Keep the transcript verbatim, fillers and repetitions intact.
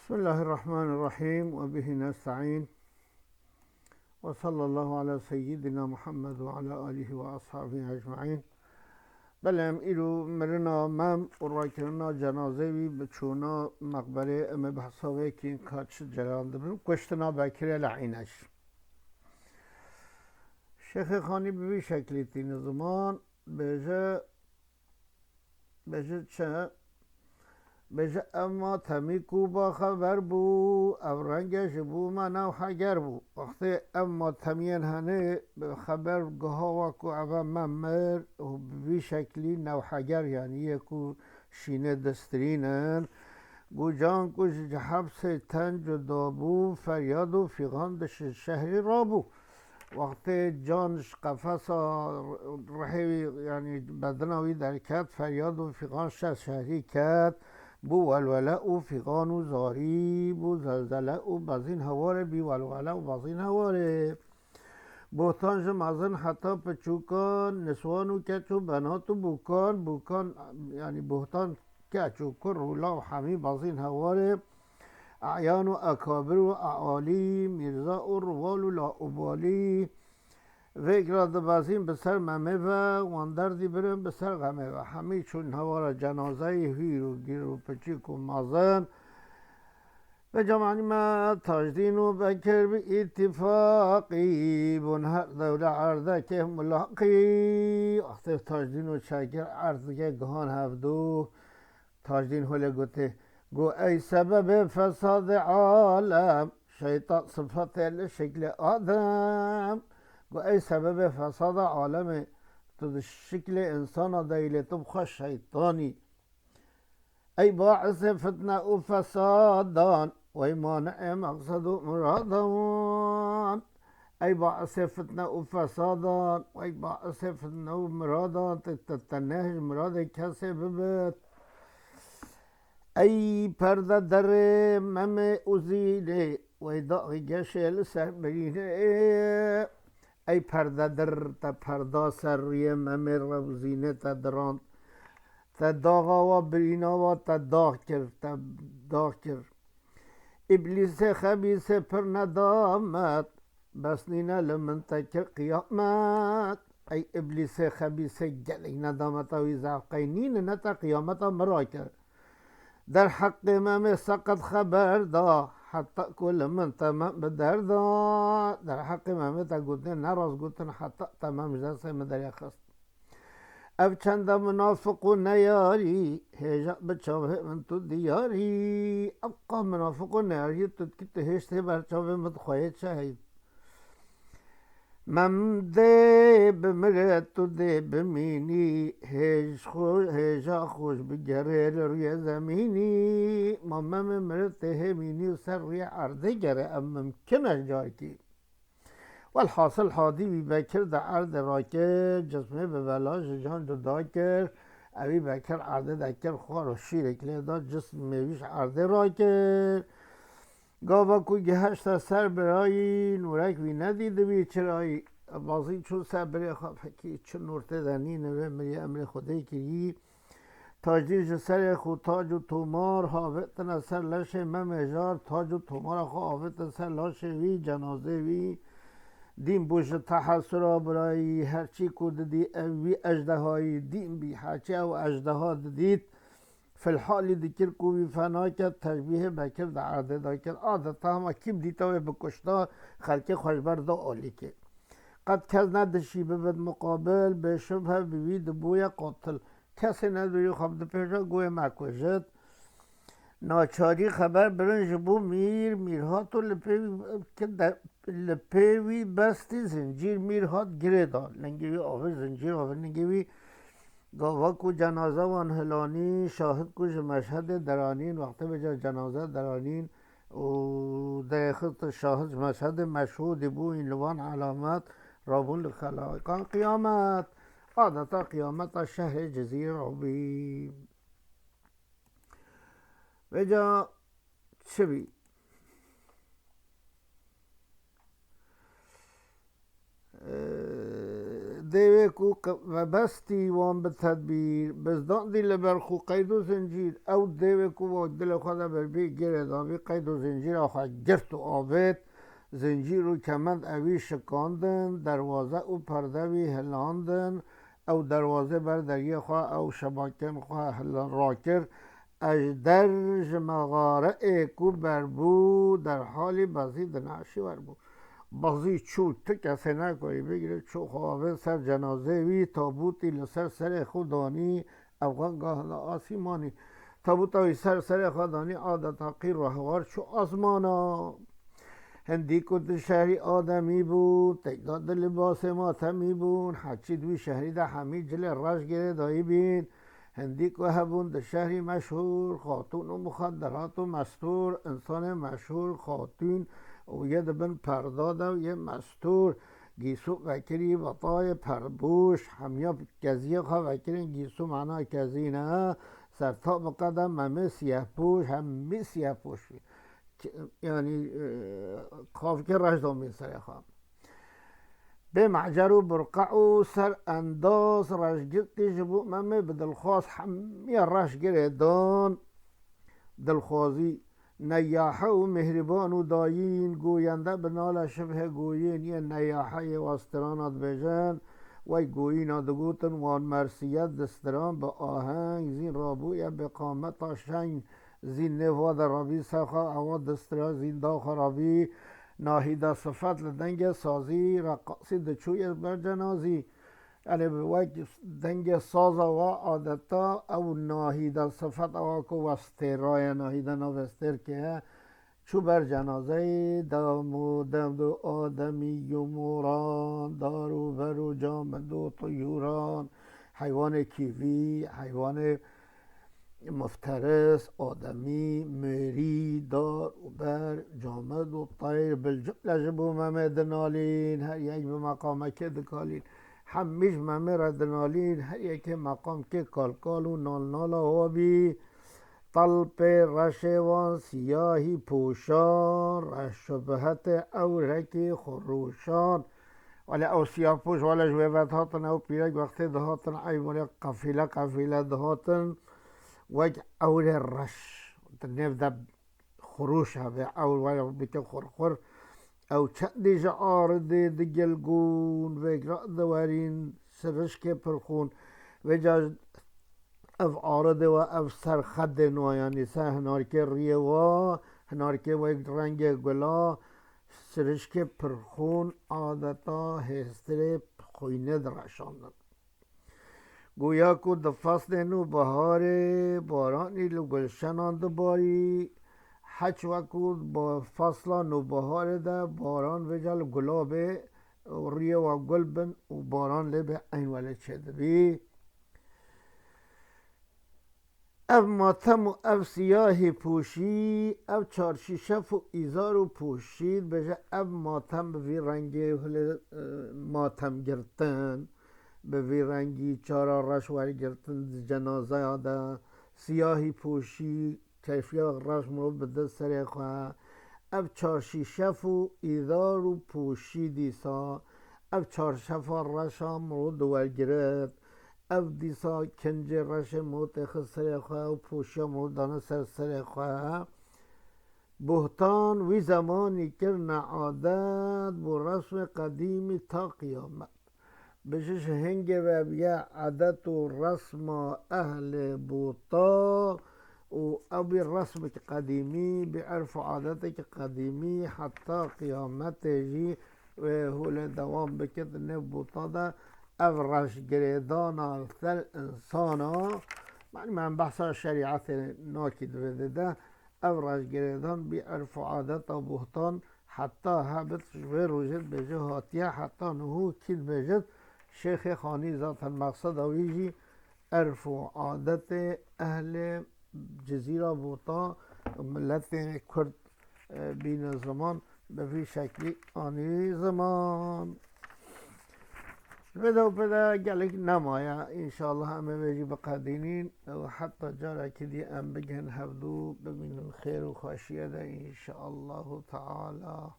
Bismillahirrahmanirrahim ve bihi nesta'in. Ve sallallahu ala seyyidina Muhammed ve ala alihi ve ashabihi ecma'in. Belê, em îro mirina Mem û rakirina cenazê wî bi çûna meqberê, em ê behsa wê kîn ka çi cereyan dibin. Kuştina Bekirê Le'îneş. Şêxê Xanî bi vî şeklî tîne ziman, bêje, bêje çi? Bêje, ev matemî ku baxeber bû, ev renge ji bo me newheger bû. Wextê ev matemiyên henê bi xeber gihawa ku ev e me mir û bi vî şeklî newheger, yanî yê ku şînê distirîn in, gu can ku ji hepsê ten cuda bû, feryad û fîxan dişi şehrî rabû. Wextê can ji qefesa rihê wî, yanî bedena wî derket, feryad û fîxan şer şehrî ket, bû welwele û fîxan û zarî, bû zelzele û bezîn hewarê, bî welwele û bezîn hewarê. Bohtan ji mezin heta piçûkan, niswan û keç û benat û bûkan, bûkan, yanî bohtan keç û kur û law hemî bezîn hewarê. E'yan û ekabir û e'alî, mîrza û riwal û laubali. Vêk re dibezîn bi ser Memê ve, wan derdî birin bi ser Xemê ve. Hemî çûn hewara cenazeyê hîr û gîr û piçîk û mezin. Ve cemanî me Tacdîn û Bekir bi îtîfaqî bûn her dewre erdekê mulaqî. Wextê Tacdîn û Çekir erdekê gihan hevdû. Tacdîn holê gotê, got, ey sebebê fesadê alem, şeytan sıfatê li şeklê Adem. Got, ey sebebê fesada alemê, tu di şeklê insana de yî, lê tu bi xwe şeytanî. Ey baisê fitne û fesadan, wey mani'ê meqsed û miradan. Ey baisê fitne û fesadan, wey baisê fitne û miradan, te, te, te nehêj miradê kesê bibit. Ey perde derê Memê û Zînê, wey daxî geşê li ser birînê. Ey perde dir, te perda ser rûyê Memê re û Zînê te dirand. Te daxa wa birîna wa te dax kir, te dax kir. Îblîsê xebîsê pir nedamet, bes nîne li min te kir qiyamet. Ey îblîsê xebîsê gelek nedameta wî zehf qey nîne, ne te qiyameta min rakir. Derheqê Memê seqet xeber da, heta ku li min te Mem bi derda. Derheqê Memê te gotin, ne rast gotin, heta te Mem ji destê min derya xist. Ev çende munafiq û neyarî, hêja bi çavê min tu diyarî. Ev qa munafiq û neyarî tu dikî, tu hêj tê ber çavê min, dixweyê çi heyî? Mem dê bimire, tu dê bimînî, hêj xwe, hêja xwe ji bigerê li rûyê zemînî. Ma Memê mire tê hê mînî û ser rûyê erdê gere, ev mimkin e carkî. Welhasil hadî wî Bekir di erdê rakir, cismê bi bela ji can cuda kir. Ewî Bekir erdê de kir xwar û şîrek lê da, cismê wî ji erdê rakir. Gava ku gihişte ser birayî, nûrek wî nedî di wî çirayî. Bazî çû ser birê xwe, fekî çi nûr tê de nîne, wê mirî, emrê Xwedê kirî. Tacdîn ji serê xwe tac û tomar havêtine ser leşê Memê jar, tac û tomara xwe avêtin ser laşê wî, cenazê wî. Dîn bû ji tehesura birayî, herçî ku didî ew wî ejdehayî, dîn bî, herçî ew ejdeha didît, filhalî dikir ku wî fena ket, teşbîhê Bekir di erdê de kir. Adeta hema kî bidîta wê bikuşta, xelkê xwe ji ber da alîkê. Qet kes nedişî bibit muqabil, bêşubhe bi wî dibûye qatil. Kesê nedûyî xwe bidipêje, goyê me kujit. Naçarî xeber birin ji bo mîr, mîr hat û li pê wî, ki de, li pê wî bestî zincîr, mîr hat girê da. Lingê wî avêt zincîr, avêt lingê wî. Gava ku cenaze wan hilanî, şahid ku ji Meşhedê deranîn, wextê vêca cenaze deranîn û derêxistin şahid ji Meşhedê meşhûdî bûyîn li wan elamet, rabûn li xelaiqan qiyamet. Adeta qiyameta şehrê Cizîr rabî. Vêca çi bî? Ee, Dêvê ku qe-, vebestî wan bi tedbîr, bizdandî li ber xwe qeyd û zincîr, ew dêvê ku wa dilê xwe de ber bî girê dabî, qeyd û zincîra xwe girt û avêt, zincîr û kemend ewî şikandin, derwaze û perde wî hilandin, ew derwazê ber deriyê xwe, ew şebakên xwe hil-, rakir, Ejder ji mexareê ku berbû, derhalî Bezî di neşî werbû. Bezî çû, tu kesê nekarî bigire, çû xwe avêt ser cenazeyê wî, tabûtî li ser serê xwe danî, ev xwe gahda asîmanî. Tabûta wî ser serê xwe danî, adeta qîr û hewar çû asmana. Hindî ku di şehrî Ademî bû, têkda di libasê matemî bûn, heçî di wî şehrî de hemî cilê reş girê dayî bîn. Hindî ku hebûn di şehrî meşhûr, xatûn û muxedderat û mestûr, insanê meşhûr, xatûn û yê di bin perda de û yê mestûr, gîsû vekirî betayê perpûş, hemiya keziyê xwe vekirin gîsû mana kezî ne, ser tabiqe de Memê siyehpûş, hemî siyehpûş bî. Ki-, yanî, e, xavkê reş domîn serê xwe. Bê mecer û burqe û ser endaz reşgirtî ji bo Memê bi dilxwaz hemiya reş girê dan. Dilxwazî neyahe û mihriban û dayîn, goyende bi nala şibhe goyên yê neyahe yê westirana dibêjin, wey goyîna digotin wan mersiyet distiran bi aheng zîn rabûye bi qameta şeng. Zîn nêva de rabî, ser xwe ewa distira, zîn daxa rabî, nahîda sifet li dengê sazî, reqasî diçûye ber cenazî. Yanî bi wek dengê saza wa adeta ew nahîda sifet ewa ku westêraye, nahîda navê stêrkê ye. Çû ber cenazeyê, dem û dem û ademî û moran, dar û ber û camid û tuyûran, heywanê kîvî, heywanê mifteris, ademî, mêrî, dar û ber, camid û teyr, bil cumle ji bo Memê dinalîn, her yek bi meqamekê dikalîn. Hemî ji Memê re dinalîn, her yekê meqamkê kalkal û nalnala wa bî. Telpê reşê wan siyahî poşan, reş şubhetê ewrekî xurûşan. Wele ew siyahpoş, wele ji wê ve dihatin, ew pîrek wextê dihatin, ey wele qefîle qefîle dihatin, wek ewrê reş di nêv de xurûş hebe, ew wele bike xurxur. Ew çendî ji aridê digilgûn, vêgra diwerîn, sirişkê pirxûn. Vêca ev aridê we, ev ser xedên we, yanî ser hinarkê riyê we, hinarkê we rengê gula, sirişkê pirxûn adeta hêstirê xwînê direşandin. Goya ku di feslê nû biharê baranî li gulşenan dibarî, heç wekû ba-, fesla nûbiharê de baran vêca li gulabê û riyê we gul bin û baran lê bê eyn welê çêdibî. Ev matem û ev siyahî pûşî, ev çarşîşef û îzar û pûşî, dibêje ev matem bi vî rengê hule, e, matem girtin, bi vî rengî çara reş wergirtin di cenazeya de, siyahî pûşî, keyfiya reş mirov bide serê xwe. Ev çarşîşef û îzar û pûşî dîsa, ev çarşefa reşa mirov diwergirit. Ev dîsa kincê reşê mirov têxist serê xwe û pûşiya mirov dane ser serê xwe. Buhtan wî zemanî kirine adet, bû resmê qedîmî ta qiyamet. Bijî ji hingê ve bûye adet û resma ehlê Buta û ew bî resmekî qedîmî, bî erf û adetekî qedîmî heta qiyametê jî wê holê dewam bike di nêv Buta de. Ev reşgirêdana ser insana, yanî me behsa şerîetê nakî di vê dê de, ev reşgirêdan bî erf û adeta Buhtan heta hebit ji vê rojê dibêje hatiye, heta niho kî dibêjit, Şêxê Xanî zaten mexseda wî jî erf û adetê ehlê Cizîra Buta, miletê Kurd, e, bîne ziman, bi vî şeklî anî ziman. Ji vê de û pê de gelek nemaye. Înşallah em ê vê jî biqedînîn û heta carekî dî em bigihên hevdû bimînin xêr û xweşiyê de, înşaallahu teala.